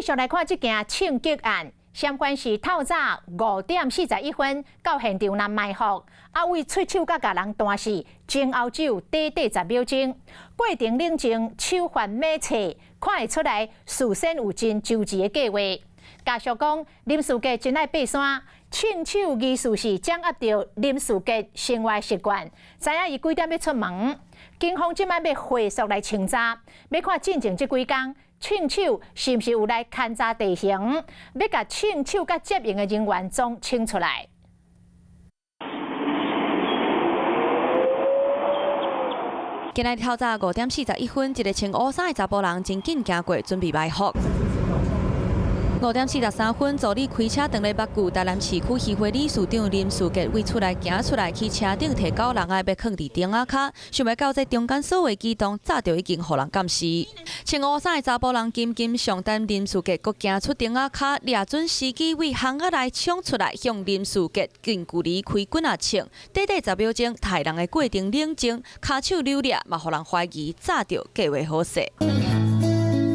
續來看這件槍擊案，相關是透早5點41分到現場來埋伏，啊，為出手佮共人彈死，前後只有短短10秒鐘，過程冷靜，手法敏捷，看會出來事先有真周詳的計劃。家屬講，林士傑真愛爬山，槍手疑似是掌握著林士傑生活習慣，知影伊幾點欲出門。警方這擺欲火速來清查，欲看進前這幾工，槍手是毋是有來勘查地形，欲共槍手佮接應的人員總清出來。今仔日透早5點41分，一个穿烏衫的查埔人真緊行過，準備埋伏。5點43分，助理開車佇咧北區台南市區漁會理事長林士傑對厝內行出來，去車頂提狗籠仔欲囥佇燈仔跤，想袂到這中間鎖的機動早就已經予人監視。穿烏衫的查埔人緊緊上等林士傑，閣行出燈仔跤，掠準時機對巷仔內衝出來，向林士傑近距離開幾仔槍，短短10秒鐘，刣人的過程冷靜，跤手溜掠，嘛予人懷疑早就計劃好勢。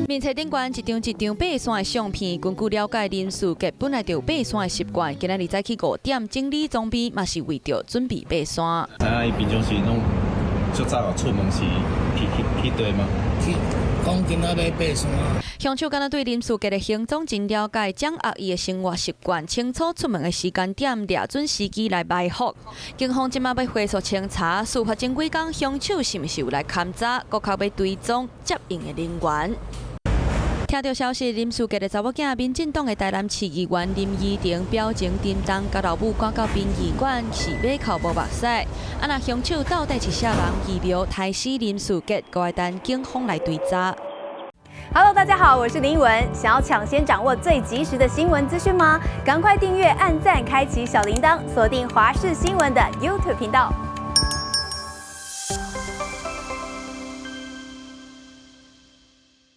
面冊頂懸一張一張爬山的相片，根據了解，林士傑本來就有爬山的習慣。今仔日早起5點整理裝備，嘛是為著準備爬山。啊，伊平常時攏足早就出門是去去去佗嗎？去講今仔欲爬山。兇手敢若對林士傑的行蹤真了解，掌握伊的生活習慣，清楚出門的時間點，掠準時機來埋伏。警方這擺欲火速清查，事發前幾工，兇手是毋是有來勘查，閣較欲追蹤接應的人員。聽著消息，林士傑的查某囝，民進黨的台南市議員林依婷表情沉重，佮老母趕到殯儀館，是馬哭無目屎。啊，若兇手到底是啥人？預謀刣死林士傑，閣愛等警方來追查。 Hello，大家好，我是林文。想要搶先掌握最及時的新聞資訊嗎？趕快訂閱、按讚、開啟小鈴鐺，鎖定華視新聞的 YouTube 頻道。